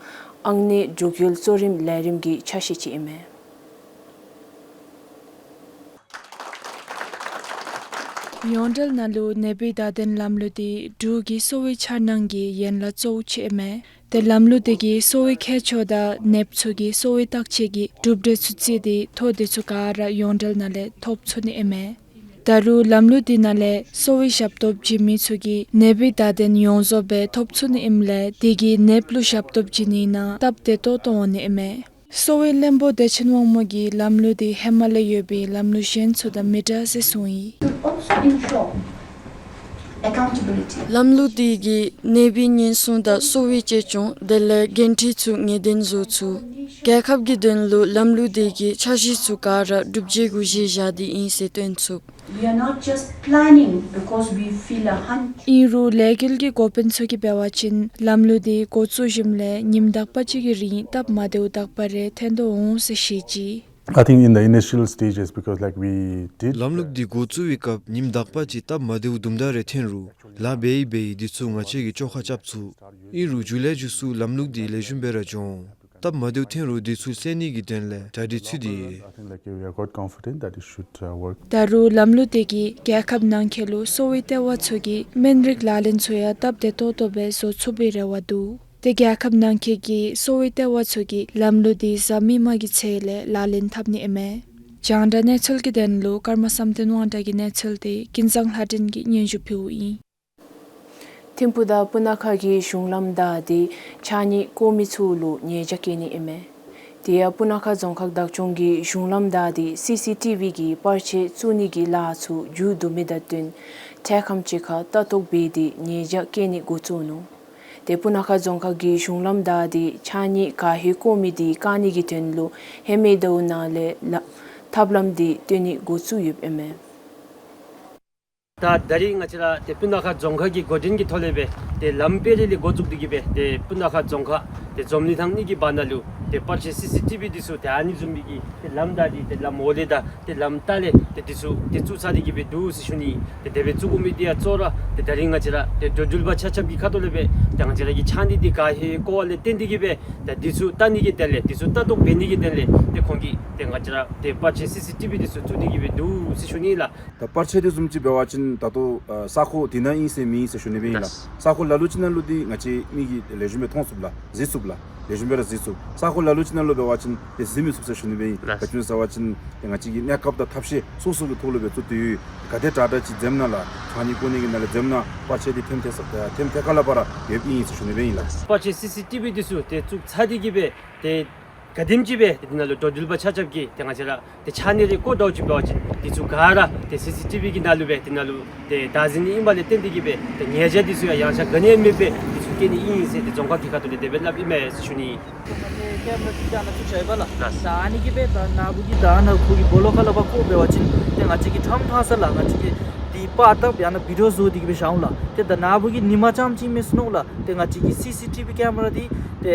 ཨང་གནས་འབྲུག་ཡུལ་གཙོ་རིམ་ལས་རིམ་གྱི་ཆ་ཤས་ཅིག་ཨིན་མས། ཡོངས་འབྲེལ་ནང་ལུ་ནད་པའི་བརྡ་དོན་ལམ་ལུགས་འདི་འབྲུག་གི་གསོ་བའི་འཆར་སྣང་གི་ཡན་ལག་གཙོ་བོ་ཅིག་ཨིན་མས། ཏེ་ལམ་ལུགས་འདི་གིས་གསོ་བའི་མཁས་མཆོག་དང་ནདཔ་ཚུ་གི་གསོ་བའི་བརྟག་དཔྱད་ཀྱི་གྲུབ་འབྲས་ཚུ་བརྩིས་ཏེ་ཐོ་འདི་ཚུ་ག་ར་ཡོངས་འབྲེལ་ནང་ལས་ཐོབ་ཚུགས་ནི་ཨིན་མས། ད་རུང་ལམ་ལུགས་འདི་ནང་ལས་གསོ་བའི་ཞབས་ཏོག་བྱིན་མི་ཚུ་གིས་ནད་པའི་བརྡ་དོན་ཡོངས་རྫོགས་སྦེ་ཐོབ་ཚུགས་ནི་ཨིནམ་ལས་དེ་གིས་ནདཔ་ལུ་ཞབས་ཏོག་བྱིན་ནི་ནང་སྟབས་བདེ་ཏོག་ཏོ་འོང་ནི་ཨིན་མས། གསོ་བའི་བློན་པོ་བདེ་ཆེན་དབང་མོ་གིས་ལམ་ལུགས་འདི་ཧེ་མ་ལས་ཡོད་པའི་ལམ་ལུགས་གཞན་ཚུ་དང་མི་འདྲ་ཟེར་གསུངས་ཡི། Should also ensure accountability. ལམ་ལུགས་འདི་གིས་ནད་པའི་ཉེན་སྲུང་དང་གསོ་བའི་གཅེས་སྐྱོང་དེ་ལས་འགན་འཁྲི་ཚུ་ངེས་གཏན་བཟོ་ཚུགས། རྒྱལ་ཁབ་ཀྱི་དོན་ལུ་ལམ་ལུགས་འདི་གིས་འཆར་གཞི་ཚུ་ག་ར་སྒྲུབ་བྱེད་གུ་གཞི་བཞག་སྟེ་ཨིན་ཟེར་སྟོན་ཚུགས། We are not just planning because we feel a hunch. ཨིན་རུང་ལས་འགུལ་གྱི་འགོ་དཔོན་ཚུ་གིས་འབད་བ་ཅིན་ལམ་ལུགས་འདི་འགོ་བཙུགས་ཞིནམ་ལས་ཉིནམ་དག་པ་ཅིག་གི་རིང་སྟབས་མ་བདེཝ་དག་པ་རེ་ཐོན་དོ་འོང་ཟེར་བཤད་ཅི། I think in the initial stages, because like we did, ལམ་ལུགས་འདི་འགོ་བཙུགས་པའི་སྐབས་ཉིནམ་དག་པ་ཅིག་སྟབས་མ་བདེཝ་དུམ་གྲ་རེ་ཐོན་རུང་ལཱ་འབད་ཡི་འབད་ཡི་འདི་ཚུ་ང་བཅས་ཀྱིས་བཅོ་ཁ་རྐྱབ་ཚུགས། ཨིན་རུང་མཇུག་ལས་མཇུག་སུ་ལམ་ལུགས་འདི་ལེགས་ཤོམ་སྦེ་ར་འགྱོ་འོང་། སྟབས་མ་བདེཝ་ཐོན་རུང་འདི་ཚུ་སེལ་ནི་གི་དོན་ལས་གྲ་སྒྲིག་ཚུད་དེ་ཡོད། I think like we are quite confident that it should, uh, work. ད་རུང་ལམ་ལུགས་འདི་གིས་རྒྱལ་ཁབ་ནང་འཁོད་ལུ་གསོ་བའི་ལྟེ་བ་ཚུ་གི་སྨན་རིགས་ལག་ལེན་ཚུ་ཡང་སྟབས་བདེ་ཏོག་ཏོ་སྦེ་བཟོ་ཚུགས་པའི་རེ་བ་འདུག། ཏེ་རྒྱལ་ཁབ་ནང་འཁོད་ཀྱི་གསོ་བའི་ལྟེ་བ་ཚུ་གིས་ལམ་ལུགས་འདི་གཟའ་མིག་དམར་གྱི་ཚེས་ལས་ལག་ལེན་འཐབ་ནི་ཨིན་མས། རྒྱང་བསྒྲགས་གནས་ཚུལ་གྱི་དོན་ལུ་ཀརྨ་བསམ་གཏན་དབང་གྲགས་ཀྱི་གནས་ཚུལ་འདི་ཀུན་བཟང་ལྷ་སྒྲོན་གྱིས་སྙན་ཞུ་ཕུལཝ་ཨིན། ཐིམ་ཕུག་དང་སྤུ་ན་ཁ་གི་གཞུང་ལམ་བདའ་སྟེ་ཕྱགས་སྙིགས་བཀོ་མི་ཚུ་ལུ་ཉེས་བྱ་བཀལ་ནི་ཨིན་མས། དེ་ཡང་སྤུ་ན་ཁ་རྫོང་ཁག་བདག་སྐྱོང་གིས་གཞུང་ལམ་བདའ་སྟེ་སི་སི་ཊི་བི་གི་པར་ཆས་བཙུགས་ནི་གི་ལཱ་ཚུ་མཇུག་བསྡུ་མི་དང་བསྟུན་འཕྲལ་ཁམས་ཅིག་ཁར་ལྟ་རྟོག་འབད་དེ་ཉེས་བྱ་བཀལ་ནི་འགོ་བཙུགས་ནུག། ཏེ་སྤུ་ན་ཁ་རྫོང་ཁག་གིས་གཞུང་ལམ་བདའ་སྟེ་ཕྱགས་སྙིགས་ག་ཧེ་བཀོ་མི་འདི་བཀག་ནི་གི་དོན་ལུ་ཧེ་མའི་ཟླཝ་ནང་ལས་ལ་ཐབས་ལམ་འདི་སྟོན་ནི་འགོ་བཙུགས་ཡོདཔ་ཨིན་མས། ད་ད་རིས་ང་བཅས་ར་ཏེ་སྤུ་ན་ཁ་རྫོང་ཁག་གི་འགོ་འདྲེན་གྱི་ཐོག་ལས་སྦེ་ཏེ་ལམ་སྤེལ་རེས་ལས་འགོ་བཙུགས་ཏེ་གིས་སྦེ་ཏེ་སྤུ་ན་ཁ་རྫོང་ཁག་ཏེ་འཛོམས་གླིང་ཐང་གཉིས་ཀྱི་བར་ན་ལུ་ཏེ་པར་ཆས་སི་སི་ཊི་བི་འདི་ཚུ་ཏེ་ཨ་ནི་བཟུམ་མའི་གི་ཏེ་ལམ་བདའ་སྟེ་ཏེ་ལམ་འོག་ལས་དང་ཏེ་ལམ་ལྟག་ལས་ཏེ་འདི་ཚུ་ཏེ་བཙུགས་ཚར་ཏེ་གིས་སྦེ་འདུག་ཟེར་ཞུ་ནི། ཏེ་དེ་སྦེ་བཙུགས་དགོ་མི་འདི་ཡང་གཙོ་བོ་ར་ཏེ་ད་རིས་ང་བཅས་ར་ཏེ་འགྲོ་འགྲུལ་པ་ཆ་ཁྱབ་ཀྱི་ཁ་ཐུག་ལས་སྦེ་ཏེ་ང་བཅས་ར་གི་ཕྱགས་སྙིགས་འདི་ག་ཧེ་བཀོ་བ་ལས་བརྟེན་ཏེ་གིས་སྦེ་ཏེ་འདི་ཚུ་བལྟ་ནི་གི་དོན་ལས་འདི་ཚུ་ལྟ་རྟོག་འབད་ནི་གི་དོན་ལས་ཏེ་ཁོང་གིས་ཏེ་ང་བཅས་ར་ཏེ་པར་ཆས་སི་སི་ཊི་བི་འདི་ཚུ་བཙུགས་ཏེ་གིས་སྦེ་འདུག་ཟེར་ཞུ་ནི་ལགས། ད་པར་ཆས་འདི་བཟུམ་ཅིག་འབད་བ་ཅིན་ད་ལྟོ་ཨ་ས་ཁོངས་འདི་ནང་ཨིན་ཟེར་མེན་ཟེར་ཞུ་ནི་སྦེ་ཨིན་ལགས། ལགས། ས་ཁོངས་ལ་ལུ་ཅིག་ནང་ལུ་འདི་ང་བཅས་མིག་གིས་ལེགས་ཤོམ་སྦེ་མཐོང་ཚུགས་ལགས། གཟིགས་ཚུགས། ལགས། ལེགས་ཤོམ་སྦེ་ར་གཟིགས་ཚུགས། ས་གོ་ལ་ལུ་ཅིག་ནང་ལུ་འབད་བ་ཅིན་ཏེ་གཟིགས་མི་ཚུགས་ཟེར་ཞུ་ནི་སྦེ་ཨིན། ལགས། ག་ཅི་སྨོ་ཟེར་བ་ཅིན་ཏེ་ང་བཅས་ཀྱི་གནས་སྐབས་དང་ཐབས་ཤེས་སོ་སོ་གི་ཐོག་ལུ་སྦེ་བཙུགས་ཏེ་ཡོད། ག་དེ་དྲག་དྲག་ཅིག་འཛེམ་ན་ལགས། ཕྱགས་སྙིགས་བཀོ་ནི་གི་ནང་ལས་འཛེམ་ན་པར་ཆས་འདི་ཐེམ་ཐེ་ས་ཐེམ་ཐེ་ཁ་ལས་ཕར་ར་ཡོདཔ་ཨིན་ཟེར་ཞུ་ནི་སྦེ་ཨིན་ལགས། པར་ཆས་སི་སི་ཊི་བི་འདི་ཚུ་ཏེ་བཙུགས་ཚར་ཏེ་གི་སྦེ་ཏེ་ག་དེམ་ཅིག་སྦེ་ཏེ་འདི་ནང་ལུ་འགྲོ་འགྲུལ་པ་ཆ་ཁྱབ་ཀྱིས་ཏེ་ང་བཅས་ར་ཏེ་ཕྱགས་སྙིགས་རེ་བཀོ་འདྲཝ་ཅིག་འབད་བ་ཅིན་འདི་ཚུ་ག་ར་ཏེ་སི་སི་ཊི་བི་གི་ནང་ལུ་སྦེ་འདི་ནང་ལུ་ཏེ་བདག་འཛིན་ནི་ཨིན་པ་ལས་བརྟེན་ཏེ་གི་སྦེ་ཏེ་ཉེས་བྱ་འདི་ཚུ་ཡང་ཡང་ཆག་ག་ནི་ཡང་མེད་པར་འདི་ཚུ་བཀལ་ནི་ཨིན་ཟེར་ཏེ་རྫོང་ཁག་གི་ཁ་ཐུག་ལས་དེ་སྦེ་སླབ་ཨིན་མས་ཟེར་ཞུ་ནི། ང་བཅས་ཀེམ་ར་ཅིག་ད་ནཱ་བཙུགས་བཞག་ཡོད་པ་ལགས། ལགས། ད་ཨ་ནི་གིས་སྦེ་ད་ནཱ་བུ་གིས་ད་ནཱ་ཁོ་གི་སྦོ་ལོགས་ཁ་ལས་ཕར་བཀོ་འབད་བ་ཅིན་ཏེ་ང་བཅས་ཀྱིས་ཕྲང་ཕྲང་ས་ལགས་ང་བཅས་ཀྱིས་འདི་པར་བཏབ་ཡང་ན་བི་ཌིའོ་བཟོ་སྟེ་གི་སྦེ་བཞག་འོང་ལགས། ཏེ་ད་ནཱ་བུ་གིས་ཉིན་མ་རྐྱངམ་ཅིག་མེན་ཟེར་མནོ་ལགས། ཏེ་ང་བཅས་ཀྱི་སི་སི་ཊི་བི་ཀེམ་ར་འདི་ཏེ་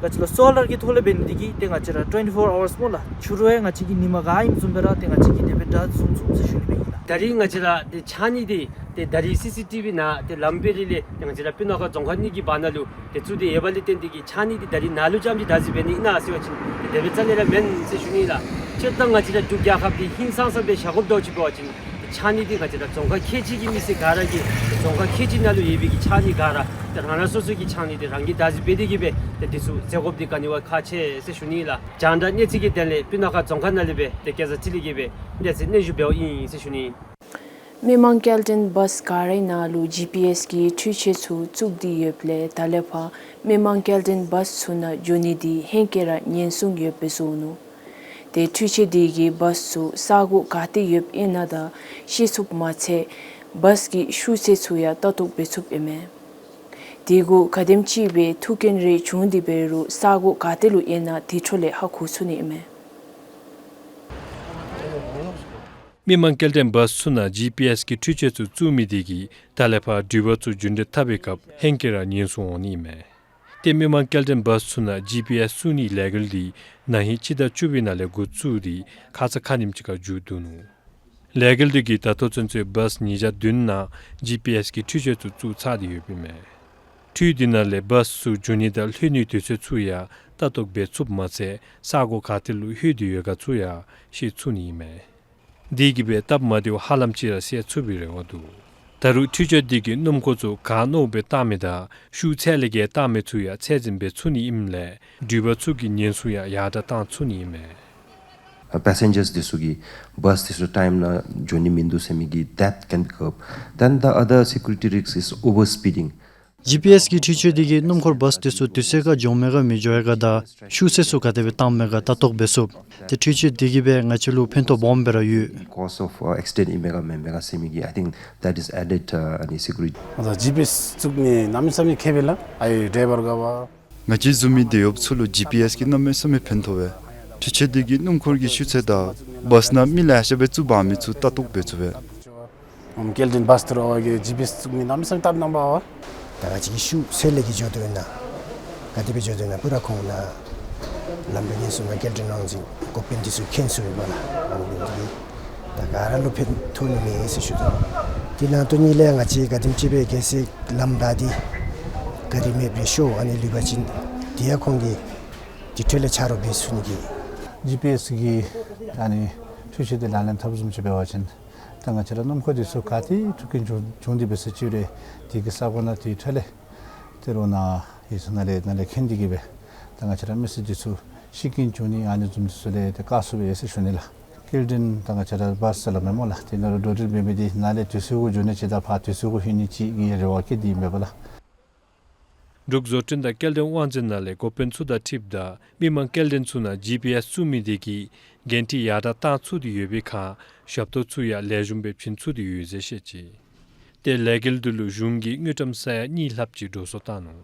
ག་ཅི་ལོ་སོ་ལར་གྱི་ཐོག་ལས་འབད་ནི་འདི་གིས་ཏེ་ང་བཅས་ར་ཊུ་ཝེན་ཊི་ཕོར་ཨ་ཝརསི་སྨོ་ལགས། ཕྱི་རུ་ཡང་ང་བཅས་ཀྱིས་ཉིན་མ་ག་ཨིནམ་བཟུམ་སྦེ་ར་ཏེ་ང་བཅས་ཀྱིས་དེ་སྦེ་འདྲ་བཟུང་ཚུགས་ཟེར་ཞུ་ནི་སྦེ་ཨིན་ལགས། ད་རིས་ང་བཅས་ར་ཏེ་ཕྱགས་སྙིགས་འདི་ཏེ་ད་རིས་སི་སི་ཊི་བི་ནང་ཏེ་ལམ་པའི་རི་ལས་ཏེ་ང་བཅས་ར་སྤུ་ན་ཁ་རྫོང་ཁག་གཉིས་ཀྱི་བར་ན་ལུ་ཏེ་བཙུགས་ཏེ་ཡོད་པ་ལས་བརྟེན་ཏེ་གི་ཕྱགས་སྙིགས་འདི་ད་རིས་ནཱ་ལུ་རྐྱངམ་ཅིག་བདག་འཛིན་འབད་ནི་ཨིན་ན་ཟེར་བ་ཅིན་ཏེ་དེ་སྦེ་རྩ་ལས་ར་མེན་ཟེར་ཞུ་ནི་ལགས། སྤྱིར་བཏང་ང་བཅས་ར་འབྲུག་རྒྱལ་ཁབ་འདི་ཧིང་སངས་ས་སྦེ་བཞག་དགོཔ་འདྲཝ་ཅིག་འབད་བ་ཅིན་ཏེ་ཕྱགས་སྙིགས་འདི་ང་བཅས་ར་རྫོང་ཁག་ཁལ་གཅིག་གི་མི་སེར་ག་ར་གིས་རྫོང་ཁག་ཁལ་གཅིག་ནང་ལུ་ཡོད་པའི་གི་ཕྱགས་སྙིགས་ག་ར་ཏེ་རང་རང་སོ་སོ་གི་ཕྱགས་སྙིགས་འདི་རང་གིས་བདག་འཛིན་འབད་དེ་གི་སྦེ་ཏེ་འདི་ཚུ་འཛེམ་དགོཔ་འདི་ག་ནི་བ་ཁག་ཆེ་ཟེར་ཞུ་ནི་ལགས། རྒྱང་བསྒྲགས་གནས་ཚུལ་གྱི་དོན་ལས་སྤུ་ན་ཁ་རྫོང་ཁག་ནང་ལས་སྦེ་ཏེ་སྐལ་བཟང་ཚེ་རིང་གིས་སྦེ་གནས་ཚུལ་སྙན་ཞུ་འབདཝ་ཨིན་ཟེར་ཞུ་ནི། མི་མང་སྐྱེལ་འདྲེན་བཱསི་ག་རའི་ནང་ལུ་ཇི་པི་ཨེསི་གི་འཕྲུལ་ཆས་ཚུ་བཙུགས་ཏེ་ཡོདཔ་ལས་ད་ལས་ཕར་མི་མང་སྐྱེལ་འདྲེན་བཱསི་ཚུ་ནང་འགྱོ་ནི་འདི་ཧེང་སྐལ་ར་ཉེན་སྲུང་ཡོདཔ་སྦེ་བཟོ་ནུག། ཏེ་འཕྲུལ་ཆས་འདི་གིས་བཱསི་ཚུ་ས་གོ་ག་ཏེ་ཡོདཔ་ཨིན་ན་དང་ཤེས་ཚུགསཔ་མ་ཚད་བཱསི་གི་ཤུགས་ཚད་ཚུ་ཡང་ལྟ་རྟོག་འབད་ཚུགསཔ་ཨིན་མས། དེ་གུ་ག་དེམ་ཅིག་སྦེ་ཐུག་རྐྱེན་རེ་བྱུང་སྟེ་འབད་རུང་ས་གོ་ག་ཏེ་ལུ་ཡོད་ན་དེ་འཕྲོ་ལས་ཧ་གོ་ཚུགས་ནི་ཨིན་མས། མི་མང་སྐྱེལ་འདྲེན་བཱསི་ཚུ་ནང་ཇི་པི་ཨེསི་གི་འཕྲུལ་ཆས་ཚུ་བཙུགས་མི་དེ་གིས་ད་ལས་ཕར་འགྲུལ་པ་ཚུ་རྒྱུན་འགྲུལ་འཐབ་པའི་སྐབས་ཧེང་སྐལ་ར་ཉེན་སྲུང་འོང་ནི་ཨིན་མས། ཏེ་མི་མང་སྐྱེལ་འདྲེན་བཱསི་ཚུ་ནང་ཇི་པི་ཨེསི་བཙུགས་ནིའི་ལས་འགུལ་འདི་ན་ཧིང་སྤྱི་ཟླ་བཅུ་པའི་ནང་ལས་འགོ་བཙུགས་ཏེ་ཁ་ཙ་ཁ་ཉིནམ་ཅིག་ཁར་མཇུག་བསྡུ་ནུག། ལས་འགུལ་འདི་གིས་ད་ལྟོ་ཚུན་ཚོད་བཱསི་ཉིས་བརྒྱ་བདུན་ནང་ཇི་པི་ཨེསི་གི་འཕྲུལ་ཆས་ཚུ་བཙུགས་ཚར་ཏེ་ཡོདཔ་ཨིན་མས། འཕྲུལ་འདི་ནང་ལས་བཱསི་ཚུ་འགྱོ་ནི་དང་ལྷོད་ནིའི་དུས་ཚོད་ཚུ་ཡང་ལྟ་རྟོག་འབད་ཚུགསཔ་མ་ཚད་ས་གོ་ག་ཏེ་ལུ་ལྷོད་དེ་ཡོད་ག་ཚུ་ཡང་ཤེས་ཚུགས་ནི་ཨིན་མས། དེ་གིས་སྦེ་སྟབས་མ་བདེཝ་ཧ་ལམ་ཅིག་ར་སེལ་ཚུགས་པའི་རེ་བ་འདུག། ད་རུང་འཕྲུལ་ཆས་འདི་གིས་སྣུམ་འཁོར་ཚུ་ག་མནོཝ་སྦེ་བཏང་མི་དང་ཤུགས་ཚད་ལས་བརྒལ་བཏང་མི་ཚུ་ཡང་ཚད་འཛིན་འབད་ཚུགས་ནི་ཨིནམ་ལས་འགྲུལ་པ་ཚུ་གི་ཉེན་སྲུང་ཡང་ཡར་དྲག་བཏང་ཚུགས་ནི་ཨིན་མས། ཨ་པེ་སེན་ཇརསི་འདི་ཚུ་གིས་བཱསི་འདི་ཚུ་ཊའིམ་ནང་འགྱོ་ནི་མིན་འདུག་ཟེར་མི་གི་that can curb. Then the other security risk is overspeeding. ཇི་པི་ཨེསི་གི་འཕྲུལ་ཆས་འདི་གིས་སྣུམ་འཁོར་བཱསི་འདི་ཚུ་དུས་ཚོད་ཁར་འགྱོ་མས་ག་མི་འགྱོ་ཡ་ག་དང་ཤུགས་ཚད་ཚུ་ག་དེ་སྦེ་བཏང་མས་ག་ལྟ་རྟོག་འབད་ཚུགས། ཏེ་འཕྲུལ་ཆས་འདི་གིས་སྦེ་ང་བཅས་ལུ་ཕན་ཐོགས་སྦོམ་སྦེ་ར་ཡོད། Cause of, uh, accident ཨིན་མས་ག་མེན་མས་ག་ཟེར་མི་གི་I think that is added, uh, any security. ཨ་ད་ཇི་པི་ཨེསི་བཙུགས་ནི་གནམ་མེད་ས་མེད་ཁེ་ཕན་ལགས། ཨའི་ཌའི་བར་ག་བ་ང་བཅས་བཟུམ་མའི་འདི་ཡོདཔ་ཚུ་ལུ་ཇི་པི་ཨེསི་གིས་གནམ་མེད་ས་མེད་ཕན་ཐོགས་པས། འཕྲུལ་ཆས་འདི་གིས་སྣུམ་འཁོར་གྱི་ཤུགས་ཚད་དང་བཱསི་ནང་མི་ལེ་ཤ་སྦེ་བཙུགས་འབག་མི་ཚུ་ལྟ་རྟོག་འབད་ཚུགས་པས། ཨམ་སྐྱེལ་འདྲེན་བཱསི་ཏེ་ར་འོ་གི་ཇི་པི་ཨེསི་བཙུགས་ནི་གནམ་མེད་ས་མེད་སྟབས་གནང་བ་ཨ། ད་ང་བཅས་ཀྱི་ཤུགས་ཚད་ལས་བརྒལ་འགྱོ་དོ་ཡོད་ན་ག་དེ་སྦེ་འགྱོ་དོ་ཡོད་ན་པུ་ར་ཁོང་ནཱ་ལམ་འགྲོ་ཉེན་སྲུང་དང་སྐྱེལ་འདྲེན་དབང་འཛིན་འགོ་དཔོན་འདི་ཚུ་མཁྱེན་ཚུགས་ཡོདཔ་ལགས། ཨ་ནི་འདི་གིས་ད་ག་ར་ལུ་ཕན་ཐོགས་ནི་མས་ཟེར་ཞུ་དོ། དེ་ནང་དོན་ཉིད་ལས་ང་བཅས་ག་དེམ་ཅིག་སྦེ་གལ་སྲིད་ལམ་བདའ་སྟེ་ག་རི་མེདཔ་སྦེ་ཤོར་ཨ་ནི་ལུས་པ་ཅིན་དེ་ཡང་ཁོང་གིས་དེ་འཕྲོ་ལས་ཆ་རོགས་འབད་ཚུགས་ནི་གི། ཇི་པི་ཨེསི་གི་ཨ་ནི་འཕྲུལ་ཆས་འདི་ལག་ལེན་འཐབ་བཟུམ་ཅིག་འབད་བ་ཅིན་ད་ང་བཅས་ར་སྣུམ་འཁོར་འདི་ཚུ་ག་ཏེ་ཐུག་རྐྱེན་བྱུང་བྱུང་སྟེ་འབད་ས་ཅིག་རུང་དེ་གི་ས་གོ་ནང་དེ་འཕྲོ་ལས་ཏེ་རོགས་ནཱ་ཡི་ཚུ་ནཱ་ལས་ནཱ་ལས་མཁྱེན་ཏེ་གི་སྦེ་ད་ང་བཅས་ར་མི་སེར་འདི་ཚུ་ཤི་རྐྱེན་བྱུང་ནི་ཨ་ནི་བཟུམ་འདི་ཚུ་ལས་ཏེ་བཀག་ཚུགས་པས་ཟེར་ཞུ་ནི་ལགས། སྐྱེལ་འདྲེན་ད་ང་བཅས་ར་བཱསི་ཟེར་སླབ་མས་སྨོ་ལགས། དེ་ནང་ལུ་འགྲོ་འགྲུལ་འབད་མི་འདི་ནཱ་ལས་དུས་ཚོད་གུ་འགྱོ་ནི་ཅིག་དང་ཕར་དུས་ཚོད་གུ་ལྷོད་ནི་ཅིག་གི་རེ་བ་བསྐྱེད་དེ་ཨིན་པས་ལགས། འབྲུག་བཟོ་སྐྲུན་དང་སྐྱེལ་འདྲེན་དབང་འཛིན་ནང་ལས་འགོ་དཔོན་ཚུ་དང་འཁྲིལཝ་ད་མི་མང་སྐྱེལ་འདྲེན་ཚུ་ནང་ཇི་པི་ཨེསི་བཙུགས་མི་དེ་གིས་འགན་འཁྲི་ཡར་དྲག་བཏང་ཚུགས་ཏེ་ཡོད་པའི་ཁར་ཞབས་ཏོག་ཚུ་ཡང་ལེགས་ཤོམ་སྦེ་བྱིན་ཚུགས་ཏེ་ཡོད་ཟེར་བཤད་ཅི། ཏེ་ལས་འགུལ་འདི་ལུ་གཞུང་གིས་དངུལ་ཀྲམ་ས་ཡ་གཉིས་ལྷགཔ་ཅིག་འགྲོ་སོང་བཏང་ནུག།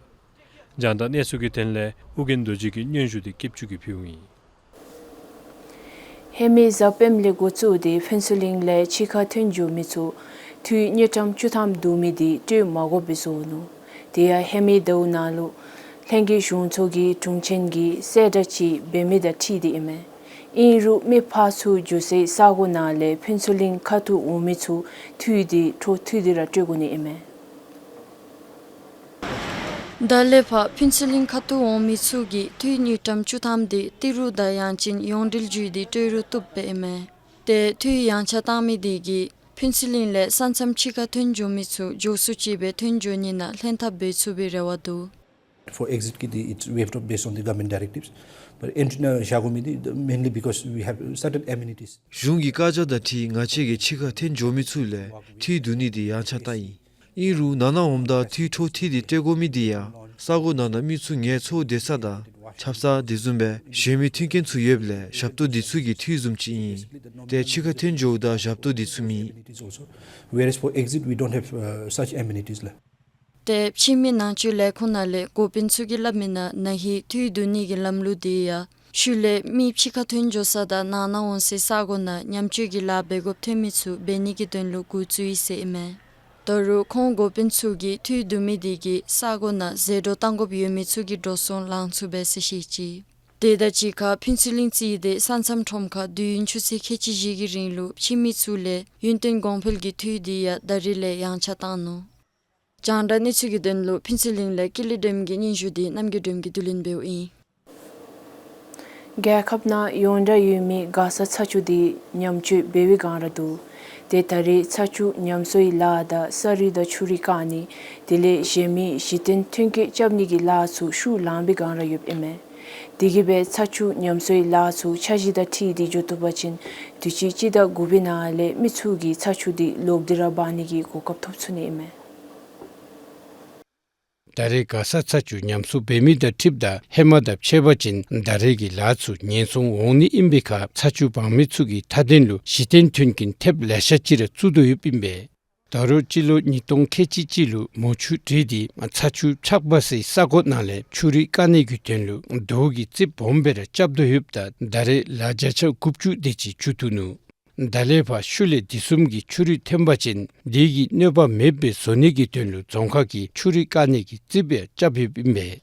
རྒྱང་བསྒྲགས་གནས་ཚུལ་གྱི་དོན་ལས་ཨོ་རྒྱན་རྡོ་རྗེ་གི་སྙན་ཞུ་འདི་སྐྱིད་ཆུ་གིས་ཕུལཝ་ཨིན། ཧེ་མའི་གཟའ་སྤེནམ་ལས་འགོ་བཙུགས་ཏེ་ཕུན་ཚོགས་གླིང་ལས་ཕྱི་ཁར་ཐོན་འགྱོ་མི་ཚུ་འཐུས་དངུལ་ཀྲམ་བཅུ་ཐམ་བསྡུ་མི་འདི་སྤྲོད་མ་དགོཔ་སྦེ་བཟོ་ནུག། དེ་ཡང་ཧེ་མའི་ཟླཝ་ནང་ལུ་ལྷན་རྒྱས་གཞུང་ཚོགས་ཀྱི་དྲུང་ཆེན་གྱིས་གསལ་བསྒྲགས་ཅིག་འབད་མི་དང་འཁྲིལ་ཏེ་ཨིན་མས། ཨིན་རུང་མི་ཕར་ཚུར་འགྱོ་སའི་ས་གོ་ནང་ལས་ཕུན་ཚོགས་གླིང་ཁ་ཐུག་འོང་མི་ཚུ་འཐུས་འདི་འཕྲོ་མཐུད་དེ་ར་སྤྲོད་དགོ་ནི་ཨིན་མས། ད་ལས་ཕར་ཕུན་ཚོགས་གླིང་ཁ་ཐུག་འོང་མི་ཚུ་གིས་འཐུས་དངུལ་ཀྲམ་བཅུ་ཐམ་འདི་ཏི་རུ་དང་ཡང་ཅིན་ཡོངས་འབྲེལ་བརྒྱུད་དེ་སྤྲོད་རུང་བཏུབ་པས་ཨིན་མས། ཏེ་འཐུས་ཡང་ཆ་བཏང་མི་དེ་གིས་ཕུན་ཚོགས་གླིང་ལས་ས་མཚམས་ཕྱི་ཁར་ཐོན་འགྱོ་མི་ཚུ་མགྱོགས་སུ་ཅིག་སྦེ་ཐོན་འགྱོ་ནི་ནང་ལྷན་ཐབས་འབད་ཚུགས་པའི་རེ་བ་འདུག། For exit གི་འདི་it's waived off based on the government directives. But entry ནང་བཞག་དགོ་མི་འདི་mainly because we have certain amenities. གཞུང་གི་བཀའ་རྒྱ་དང་འཁྲིལ་ང་བཅས་ཀྱི་ཕྱི་ཁར་འཐོན་འགྱོ་མི་ཚུ་ལས་འཐུས་བསྡུ་ནི་འདི་ཡངས་ཆག་བཏང་ཡི། ཨིན་རུང་ནང་ན་འོངམ་ད་འཐུས་འཕྲོ་མཐུད་དེ་སྤྲོད་དགོ་མི་འདི་ཡང་ས་གོ་ནང་ན་མི་ཚུ་ངལ་འཚོ་སྡོད་ས་དང་ཆབ་གསང་དེ་བཟུམ་སྦེ་གཞན་མི་མཐུན་རྐྱེན་ཚུ་ཡོདཔ་ལས་ཞབས་ཏོག་འདི་ཚུ་གི་འཐུས་བཟུམ་ཅིག་ཨིན། ཏེ་ཕྱི་ཁར་འཐོན་འགྱོཝ་ད་ཞབས་ཏོག་འདི་ཚུ་མེད། Whereas for exit, we don't have, uh, such amenities ལགས། ཏེ་ཕྱི་མི་ནང་འཛུལ་ལས་ཁུངས་ནང་ལས་འགོ་དཔོན་ཚུ་གིས་སླབ་མི་ནང་ན་ཧིང་འཐུས་བསྡུ་ནི་གི་ལམ་ལུགས་འདི་ཡང་ཤུལ་ལས་མི་ཕྱི་ཁར་འཐོན་འགྱོ་ས་དང་ནང་ན་འོང་སའི་ས་གོ་ནང་ཉམས་བཅོས་ཀྱི་ལཱ་འབད་དགོཔ་ཐོན་མི་ཚུ་འབད་ནི་གི་དོན་ལུ་འགོ་བཙུགས་ཡི་ཟེར་ཨིན་མས། ད་རུང་ཁོང་འགོ་དཔོན་ཚུ་གིས་འཐུས་བསྡུ་མི་འདི་གིས་ས་གོ་ནང་ཟད་འགྲོ་གཏང་དགོཔ་ཡོད་མི་ཚུ་གི་འགྲོ་སོང་ལང་ཚུགས་པས་ཟེར་བཤད་ཅི། དེ་དང་གཅིག་ཁར་ཕུན་ཚོགས་གླིང་རྩིས་ཏེ་ས་མཚམས་ཁྲོམ་ཁར་དུས་ཡུན་ཆུ་ཚོད་ཁལ་གཅིག་བཞི་གི་རིང་ལུ་ཕྱི་མི་ཚུ་ལས་ཡུན་བརྟན་གོང་འཕེལ་གྱི་འཐུས་འདི་ཡང་ད་རིས་ལས་ཡངས་ཆག་བཏང་ནུག། རྒྱང་བསྒྲགས་གནས་ཚུལ་གྱི་དོན་ལུ་ཕུན་ཚོགས་གླིང་ལས་ཀུན་ལེགས་སྒྲོལམ་གྱི་སྙན་ཞུ་འདི་རྣམ་རྒྱལ་སྒྲོལམ་གྱིས་བསྡུ་ལེན་འབདཝ་ཨིན། རྒྱལ་ཁབ་ནང་ཡོངས་གྲགས་ཡོད་མི་མགར་ས་ཚ་ཆུ་འདི་ཉམས་བཅོས་འབད་བའི་སྒང་ར་འདུག། ཏེ་ད་རེས་ཚ་ཆུ་ཉམས་གསོའི་ལཱ་དང་ས་རུད་དང་ཆུ་རུད་བཀག་ནི་དེ་ལས་གཞན་མི་གཞི་རྟེན་ཐོན་སྐྱེད་རྐྱབ་ནི་གི་ལཱ་ཚུ་ཤུགས་ལངས་པའི་སྒང་ར་ཡོདཔ་ཨིན་མས། དེ་གིས་སྦེ་ཚ་ཆུ་ཉམས་གསོའི་ལཱ་ཚུ་འཆར་གཞི་དང་འཁྲིལ་ཏེ་འགྱོ་བཏུབ་པ་ཅིན་དུས་ཅི་སྤྱི་ཟླ་དགུ་པའི་ནང་ལས་མི་ཚུ་གིས་ཚ་ཆུ་འདི་ལོག་སྟེ་ར་འབག་ནི་གི་གོ་སྐབས་ཐོབ་ཚུགས་ནི་ཨིན་མས། ད་རེས་མགར་ས་ཚ་ཆུ་ཉམས་གསོ་འབད་མི་དང་འཁྲིལཝ་ད་ཧེ་མ་དང་ཕྱད་པ་ཅིན་ད་རེས་ཀྱི་ལཱ་ཚུ་ཉེན་སྲུང་འོང་ནི་ཨིན་པའི་ཁར་ཚ་ཆུ་འབག་མི་ཚུ་གི་མཐའ་དོན་ལུ་གཞི་རྟེན་མཐུན་རྐྱེན་ཐེབས་ལེ་ཤ་ཅིག་ར་བཙུགས་དོ་ཡོདཔ་ཨིན་པས། ད་རུང་སྤྱི་ལོ་ཉིས་སྟོང་ཁལ་གཅིག་གཅིག་ལུ་མོ་ཆུ་བྲུས་ཏེ་ཚ་ཆུ་ཆག་འབག་སའི་ས་གོ་ནང་ལས་ཆུ་རུད་བཀག་ནི་གི་དོན་ལུ་རྡོ་གི་རྩིགཔ་སྦོམ་སྦེ་ར་རྐྱབ་དོ་ཡོདཔ་ད་ད་རེས་ལཱ་བརྒྱ་ཆ་དགུ་བཅུ་དེ་ཅིག་མཇུག་བསྡུ་ནུག། ད་ལས་ཕར་ཤུལ་ལས་དེ་བཟུམ་གྱི་ཆུ་རུད་ཐོན་པ་ཅིན་དེ་གིས་གནོད་པ་མེདཔ་སྦེ་བཟོ་ནི་གི་དོན་ལུ་རྫོང་ཁག་གིས་ཆུ་རུད་བཀག་ནི་གི་རྩིགཔ་ཡང་རྐྱབ་ཡོདཔ་ཨིན་པས།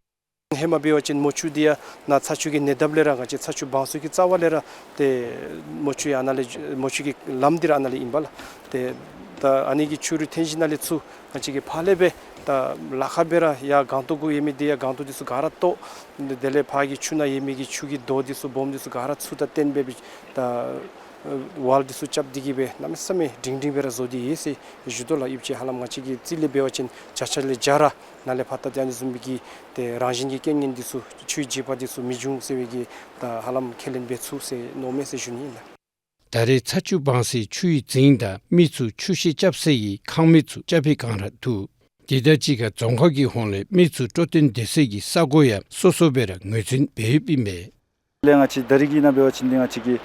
ཧེ་མ་འབད་བ་ཅིན་མོ་ཆུ་འདི་ཡང་ནཱ་ཚ་ཆུ་གི་ཉེ་འདབས་ལས་ར་ང་བཅས་ཚ་ཆུ་འབག་ས་གི་རྩ་བ་ལས་ར་ཏེ་མོ་ཆུ་ཡང་ཨ་ནཱ་ལས་མོ་ཆུ་གི་ལམ་འདི་ར་ཨ་ནཱ་ལས་ཨིན་པས་ལགས། ཏེ་ད་ཨ་ནི་གི་ཆུ་རུད་འཐོན་ཞིནམ་ལས་ཚུར་ང་བཅས་ཀྱིས་ཕར་ལས་སྦེ་ད་ལཱ་ཁག་སྦེ་ར་ཡར་སྒང་ཏོག་གུ་ཡོད་མི་འདི་ཡང་སྒང་ཏོག་འདི་ཚུ་ག་ར་བཏོག། དེ་ལས་ཕར་གྱི་ཆུ་ནང་ཡོད་མི་གི་ཆུ་གི་རྡོ་འདི་ཚུ་སྦོམ་འདི་ཚུ་ག་ར་ཚུར་ད་བཏོན་སྦེ་སྦེ་ད་ཝཱལ་འདི་ཚུ་རྐྱབ་སྟེ་གིས་སྦེ་གནམ་མེད་ས་མེད་སྒྲིང་སྒྲིང་སྦེ་ར་བཟོ་སྟེ་ཡོད་ཟེར་ཞུ་དོ་ལགས། ཨིན་ཅི་ཧ་ལམ་ང་བཅས་ཀྱི་རྩིས་ལས་འབད་བ་ཅིན་བརྒྱ་ཆ་ལས་བརྒྱ་ར་ནཱ་ལས་ཕར་ད་ཏེ་ཨ་ནི་བཟུམ་མའི་གི་ཏེ་རང་བཞིན་གྱི་རྐྱེན་ངན་འདི་ཚུ་ཆུའི་རྗེས་དཔག་འདི་ཚུ་མི་འབྱུང་ཟེར་བའི་གི་ད་ཧ་ལམ་ཁས་ལེན་འབད་ཚུགས་ཟེར་མནོཝ་མས་ཟེར་ཞུ་ནི་ཨིན་ལགས། ད་རེས་ཚ་ཆུ་འབག་སའི་ཆུའི་རྫིང་དང་མི་ཚུ་ཆུ་ཤེད་རྐྱབ་སའི་ཁང་མིག་ཚུ་རྐྱབ་པའི་སྒང་ར་འདུག། དེ་དང་གཅིག་ཁར་རྫོང་ཁག་གི་ཧོངས་ལས་མི་ཚུ་སྤྲོ་སྟོན་སྡོད་སའི་ས་གོ་ཡང་སོ་སོ་སྦེ་ར་ངོས་འཛིན་འབད་ཡོདཔ་ཨིན་པས། ལས་ང་བཅས་ད་རིས་ཀྱི་ནང་འབད་བ་ཅིན་འདི་ང་བཅས་ཀྱི་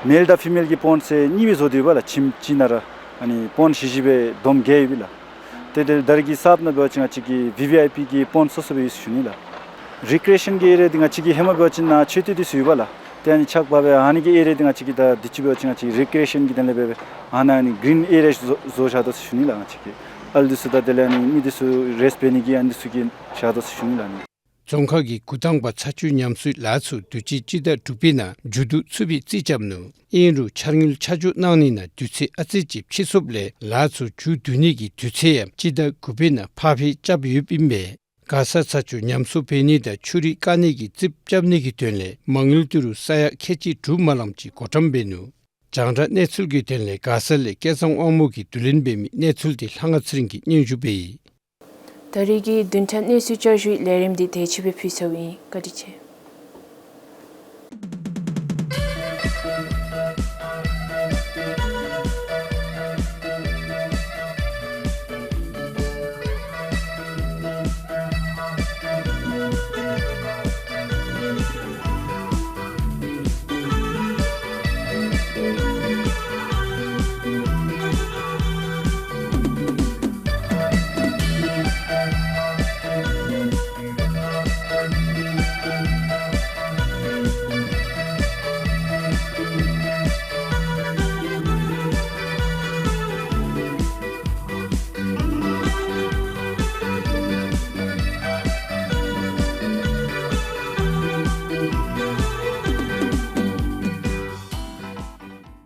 མེལ་དང་ཕི་མེལ་གྱི་པོནཌ་ཟེར་གཉིས་སྦེ་བཟོ་སྟེ་ཡོད་པས་ལགས། ཁྱིམ་གཅིག་ནང་ར་ཨ་ནི་པོནཌ་བཞི་བཞི་སྦེ་བསྡོམས་བརྒྱད་ཡོད་པས་ལགས། ཏེ་དེ་ད་རིས་ཀྱི་གསརཔ་ནང་འབད་བ་ཅིན་ང་བཅས་ཀྱི་བི་བི་ཨའི་པི་གི་པོནཌ་སོ་སོ་སྦེ་ཡོད་ཟེར་ཞུ་ནི་ལགས། རི་ཀི་རི་ཨེ་ཤཱན་གྱི་ཨེ་རི་ཡ་འདི་ང་བཅས་ཀྱི་ཧེ་མ་འབད་བ་ཅིན་ནཱ་མཆོད་རྟེན་འདི་ཚུ་ཡོད་པས་ལགས། ཏེ་ཨ་ནི་ཆག་འབག་སྦེ་ཨ་ནི་གི་ཨེ་རི་ཡ་འདི་ང་བཅས་ཀྱིས་ད་དུས་ཅི་འབད་བ་ཅིན་ང་བཅས་རི་ཀི་རི་ཨེ་ཤཱན་གྱི་དོན་ལས་འབད་སྦེ་ཨ་ནཱ་ཨ་ནི་གི་རིན་ཨེ་རི་ཡ་བཟོ་བཟོ་བཞག་དོ་ཟེར་ཞུ་ནི་ལགས། ང་བཅས་ཀྱི་ཨལ་འདི་ཚུ་དང་དེ་ལས་ཨ་ནི་མི་འདི་ཚུ་རེསཊ་འབད་ནི་གི་ཨ་ནི་འདི་ཚུ་གི་བཞག་དོ་ཟེར་ཞུ་ནི་ལགས། ཨ་ནི་རྫོང་ཁག་གིས་འགོ་དང་པ་ཚ་ཆུ་ཉམས་གསོའི་ལཱ་ཚུ་དུས་ཅི་སྤྱི་ཟླ་དྲུག་པའི་ནང་མཇུག་བསྡུ་ཚུགས་པའི་རྩིས་རྐྱབ་ནུག། ཨིན་རུང་འཆར་དངུལ་ཆ་འཇོག་གནང་ནི་ནང་དུས་ཚོད་ཨ་ཙི་ཅིག་ཕྱིས་སོངམ་ལས་ལཱ་ཚུ་མཇུག་བསྡུ་ནི་གི་དུས་ཚོད་ཡང་སྤྱི་ཟླ་དགུ་པའི་ནང་ཕར་འཕུལ་རྐྱབ་ཡོདཔ་ཨིན་པས། མགར་ས་ཚ་ཆུ་ཉམས་གསོ་འབད་ནི་དང་ཆུ་རུད་བཀག་ནི་གི་རྩིགཔ་རྐྱབ་ནི་གི་དོན་ལས་མ་དངུལ་ཏི་རུ་ས་ཡ་ཁལ་གཅིག་དྲུག་མ་ལངམ་ཅིག་བགོ་བཀྲམ་འབད་ནུག། རྒྱང་བསྒྲགས་གནས་ཚུལ་གྱི་དོན་ལས་མགར་ས་ལས་སྐལ་བཟང་དབང་མོ་གིས་བསྡུ་ལེན་འབད་མི་གནས་ཚུལ་འདི་ལྷ་དབང་ཚེ་རིང་གིས་སྙན་ཞུ་འབདཝ་ཨིན། ད་རིས་ཀྱི་བདུན་ཕྲག་གནས་ཚུལ་བསྐྱར་ཞུའི་ལས་རིམ་འདི་དེ་ཅིག་སྦེ་ཕུལ་ཚརཝ་ཨིན། བཀའ་དྲིན་ཆེ།